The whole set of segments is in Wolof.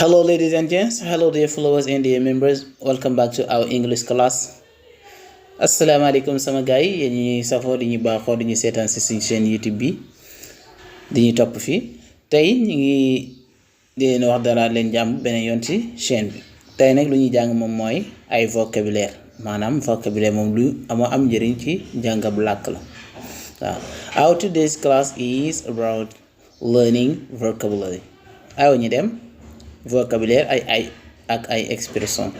Hello, ladies and gents. Hello, dear followers and dear members. Welcome back to our English class. Asalaamaaleykum sama gars yi yéen ñi safoo di ñu baaxoo di ñu seetaan si suñu chaîne YouTube bi di ñu topp fii tey ñu ngi di leen wax dara leen jàmm beneen yoon ci chaîne bi tey nag lu ñuy jàng moom mooy ay vocabulaire maanaam vocabulaire moom lu am njëriñ ci jàngab làkk la waaw. Our today's class is about learning vocabulary. Aw ñu dem. Vocabulaire ay expression.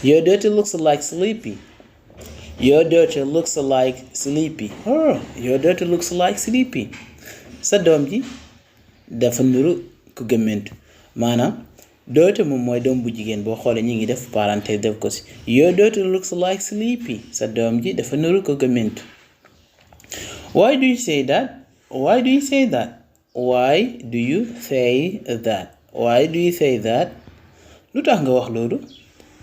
Your daughter looks like sleepy. Your daughter looks like sleepy. Oh, your daughter looks like sleepy. Sa doom ji dafa nuru ku gëmmentu maanaam daughter moom mooy doom bu jigéen boo xoolee ñi ngi def parenthèse def ko si your daughter looks like sleepy. Sa doom ji dafa nuru ku gëmmentu. Why do you say that? Why do you say that? Why do you say that? Why do you say that? Lu tax nga wax loolu?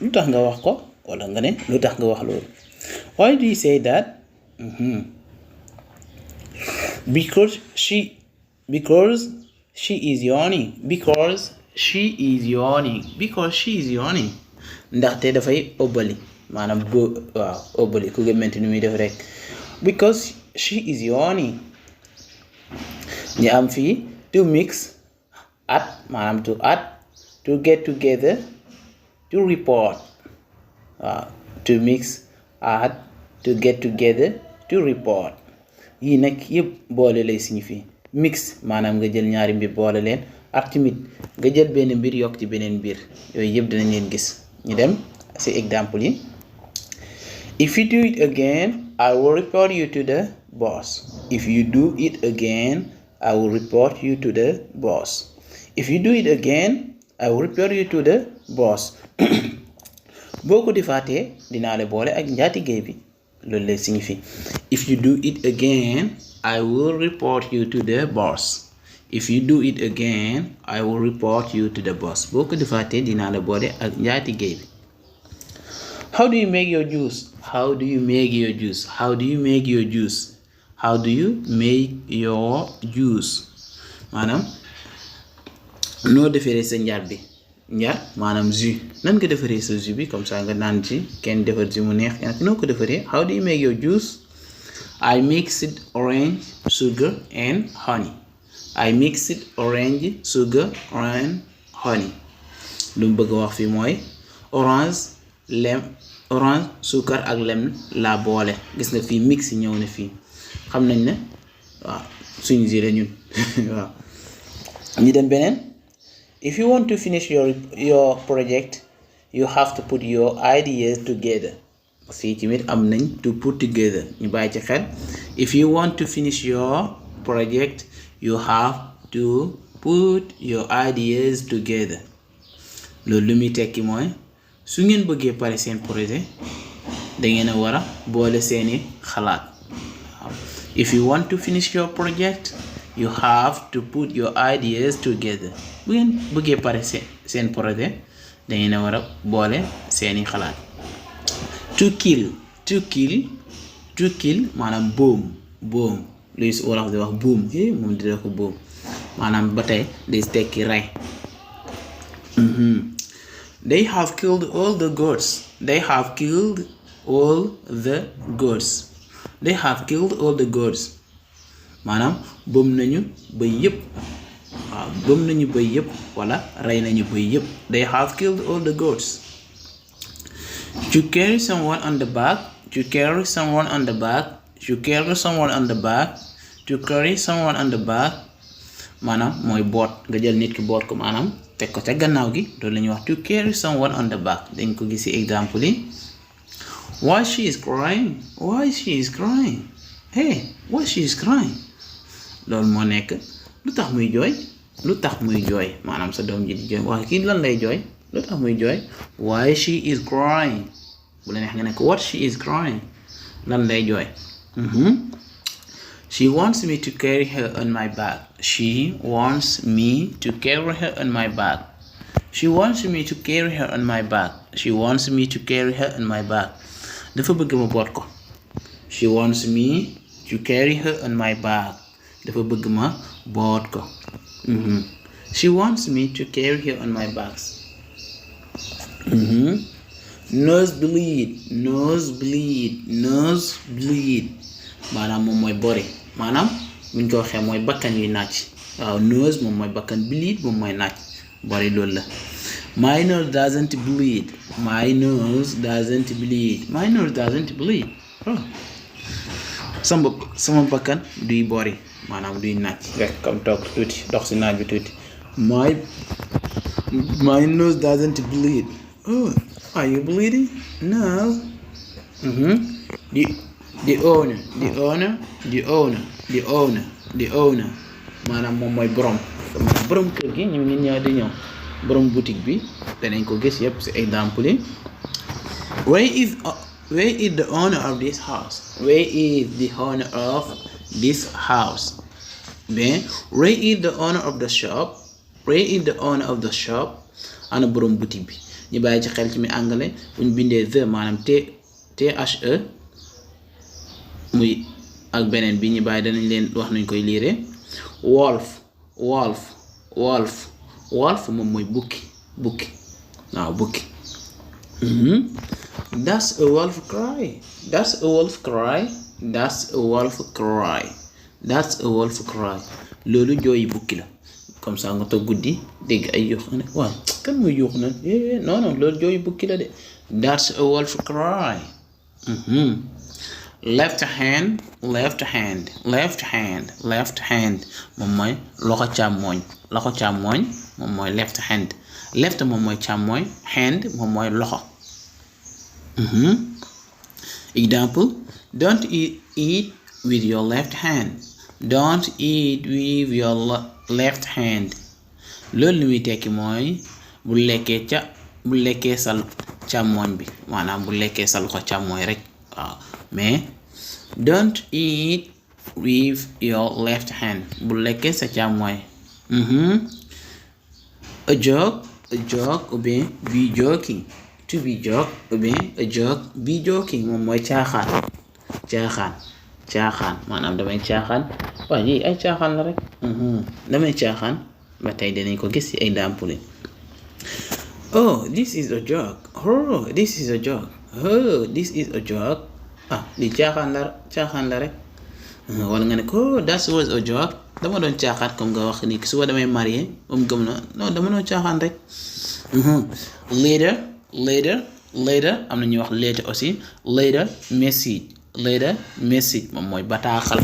Lu tax nga wax ko? Wala nga ne lu tax nga wax loolu? Why do you say that? Because she is yawning. Because she is yawning. Because she is yawning. Ndaxte dafay ëbbali maanaam waaw ëbbali ku gëmmente ni muy def rek. Because she is yawning. ñu am fii to mix at maanaam to add to get together to report to mix add to get together to report yii nag yëpp boole lay signifie mix maanaam nga jël ñaari mbir boole leen ak tamit nga jël benn mbir yokk ci beneen mbir yooyu yëpp dinañ leen gis ñu dem ci exemple yi. If you do it again I will report you to the boss. If you do it again I will report you to the boss. If you do it again I will report you to the boss. boo ko defaatee dinaa la boole ak njaatige bi loolu lay signifie. If you do it again I will report you to the boss. If you do it again I will report you to the boss. boo ko defaatee dinaa la boole ak njaatige bi. How do you make your juice? How do you make your juice? How do you make your juice? How do you make your juice? maanaam noo defaree sa njar bi njar maanaam jus nan nga defaree sa jus bi comme ça nga naan ci kenn defar jus mu neex yaa noo ko defaree. How do you make your juice? I mixed orange sugar and honey. I mixed orange sugar and honey. lu mu bëgg a wax fii mooy orange suukar ak lem laa boole. gis nga fii mix ñëw na fii xam nañ ne waaw suñu jus la ñun waaw ñu dem beneen. If you want to finish your project you have to put your ideas together. fii tamit am nañ to put together ñu bàyyi ci xel. If you want to finish your project you have to put your ideas together. loolu lu muy tekki mooy su ngeen bëggee pare seen projet dangeen a war a boole seeni xalaat. If you want to finish your project you have to put your ideas together. bu ngeen bëggee pare seen projet dangeen a war a boole seeni xalaat. To kill maanaam boom luy su wolof di wax boom moom di ko boom maanaam ba tey day tekki rey. They have killed all the goats. They have killed all the goats. They have killed all the goats maanaam boom nañu ba yëpp boom nañu ba yëpp wala rey nañu ba yëpp. They have killed all the goats. To carry someone on the back. To carry someone on the back. To carry someone on the back. To carry someone on the back maanaam mooy boot nga jël nit ki boot ko maanaam teg ko ca gannaaw gi loolu la ñuy wax to carry someone on the back. dañ ko gis ci exemple yi. Why she is crying? Why she is crying? Hey, why she is crying? loolu moo nekk lu tax muy jooy. lu tax muy jooy maanaam sa doom ji di jooy waaye kii lan lay jooy lu tax muy jooy. Why she is crying. bu la neex nga ne ko what she is crying lan lay jooy. She wants me to carry her on my back. She wants me to carry her on my back. She wants me to carry her on my back. She wants me to carry her on my back. dafa bëgg ma boot ko. She wants me to carry her on my back. dafa bëgg ma boot ko. She wants me to carry her on my backs. Nosebleed, nosebleed, nosebleed. maanaam moom mooy bori maanaam buñ ko waxee mooy bakkan yuy naaj waaw nose moom mooy bakkan bleed moom mooy naaj bori loolu la. My nose doesn't bleed. My nose doesn't bleed. My nose doesn't bleed. Oh. sama bakkan duy bori maanaam duy naaj rek comme toog tuuti dox si naaj bi tuuti. My nose doesn't bleed. Oh, are you bleeding? No. The owner maanaam moom mooy borom kër gi ñu ngi ñëw di ñëw borom boutique bi danañ ko gis yëpp ci exemple yi. Where is the owner of this house? Where is the owner of this house? Ben, where is the owner of the shop? Where is the owner of the shop? Ana borom boutique bi ñu bàyyi ci xel ci mi anglais bu ñu bindee the maanaam the muy ak beneen bi ñu bàyyi danañ leen wax nañ koy liire. wolf moom mooy bukki waaw bukki. That's a wolf cry. That's a wolf cry. That's a wolf cry. That's a wolf cry. loolu jooyi bukki la comme ça nga toog guddi dégg ay yuux ne waaw kan mooy yuux na non loolu jooyi bukki la de. That's a wolf cry. Left hand moom mooy loxo càmmooñ moom mooy left hand. Left moom mooy càmmooñ, hand moom mooy loxo. Example, don't eat with your left hand. Don't eat with your left hand. loolu li muy tekki mooy bu lekkee sa càmmooñ bi maanaam bu lekkee sa loxo càmmooñ rek waaw mais don't eat with your left hand bu lekkee sa càmmooñ. A joke ou bien be joking. To be joke ou bien a joke be joking moom mooy caaxaan maanaam damay caaxaan waaw ji ay caaxaan la rek. damay caaxaan ba tey dinañ ko gis ci ay exemple. Oh, this is a joke. Oh, this is a joke. Oh, this is a joke. Di caaxaan la rek. wala nga ne ko that was a joke. dama doon caaxaan comme nga wax ni suba damay marié moom gëm na non dama doon caaxaan rek. Later am na ñuy wax later aussi. Later message moom mooy bataaxal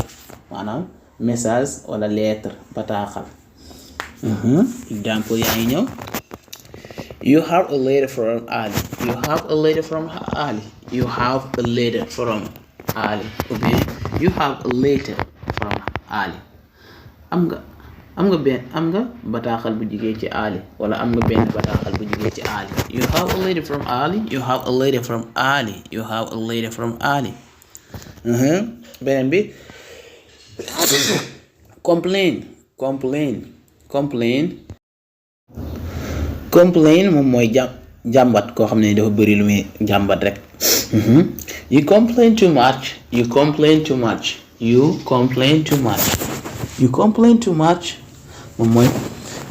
maanaam message wala lettre bataaxal. Example yaa ngi ñëw. You have a letter from Ali. You have a letter from Ali. You have a letter from Ali. Okay. You have a letter from Ali. am nga bataaxal bu jugee ci Ali wala am nga benn bataaxal bu jugee ci Ali. You have a letter from Ali. You have a letter from Ali. You have a letter from Ali. beneen bi complain moom mooy jàmbat koo xam ne dafa bëri lu muy jàmbat rek. You complain too much. moom mooy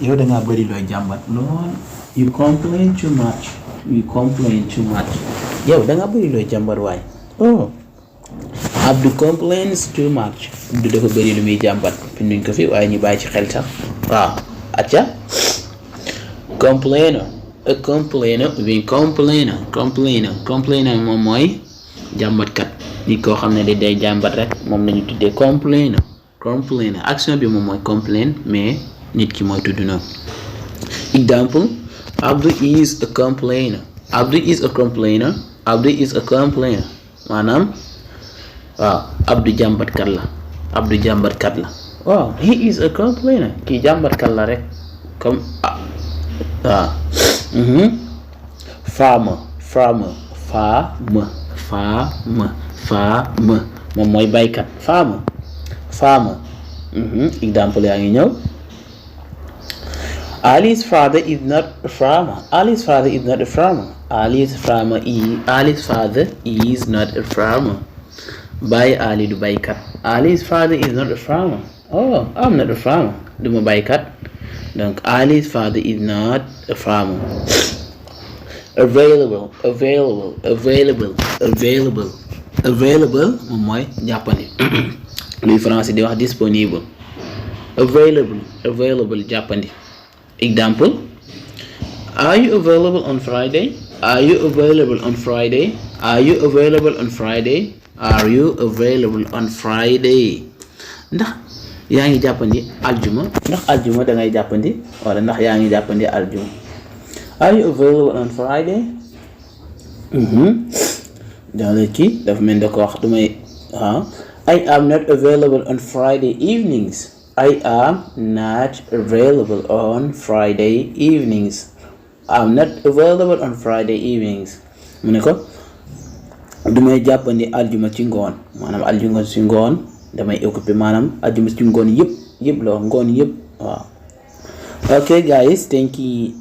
yow dangaa bëri looy jàmbat lool. You complain too much. yow dangaa bëri looy jàmbat waay. Oh, Abdou complains too much. Abdou dafa bëri lu muy jàmbat binduñ ko fi waaye ñu bàyyi ci xel sax waaw. acca complainer ou bien complainer moom mooy jàmbatkat nit koo xam ne day jàmbat rek moom lañu tuddee complainer action bi moom mooy complain mais nit ki mooy tudd noonu. Example, Abdou is a complainer. maanaam waaw Abdou jàmbatkat la. waaw he is a complainer. kii jàmbatkat la rek comme waaw. farmer moom mooy baykat. farmer. Example yaa ngi ñëw. Ali's father is not a farmer. Ali's father is not a farmer. Baay Ali du baykat. Ali's father is not a farmer. Oh, I'm not a farmer. Duma baykat. donc Ali's father is not a farmer. Available moom mooy jàppandi luy français di wax disponible. Available jàppandi. Example: are you available on Friday? Are you available on Friday? Are you available on Friday? Are you available on Friday? ndax yaa ngi jàppandi aljuma, ndax aljuma da ngay jàppandi wala ndax yaa ngi jàppandi aljuma. Are you available on Friday? daal kii dafa mel da ko wax du may I am not available on Friday evenings. I am not available on Friday evenings. I'm not available on Friday evenings. mu ne ko du may jàppandi aljuma ci ngoon, maanaam aljuma ci ngoon damay occupé, maanaam aljuma ci ngoon yëpp la ngoon yëpp waaw. Okay guys, thank you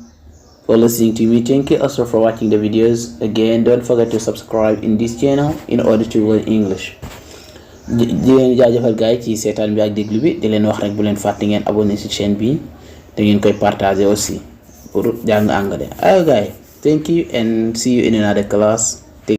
for listening to me. Thank you also for watching the videos. Again, don't forget to subscribe in this channel in order to learn English. di leen jaajëfal gars yi ci seetaan bi ak déglu bi, di leen wax rek bu leen fàtte ngeen abonné ci chaîne bi, da ngeen koy partager aussi pour jàng anglais. Alright guys, thank you and see you in another class.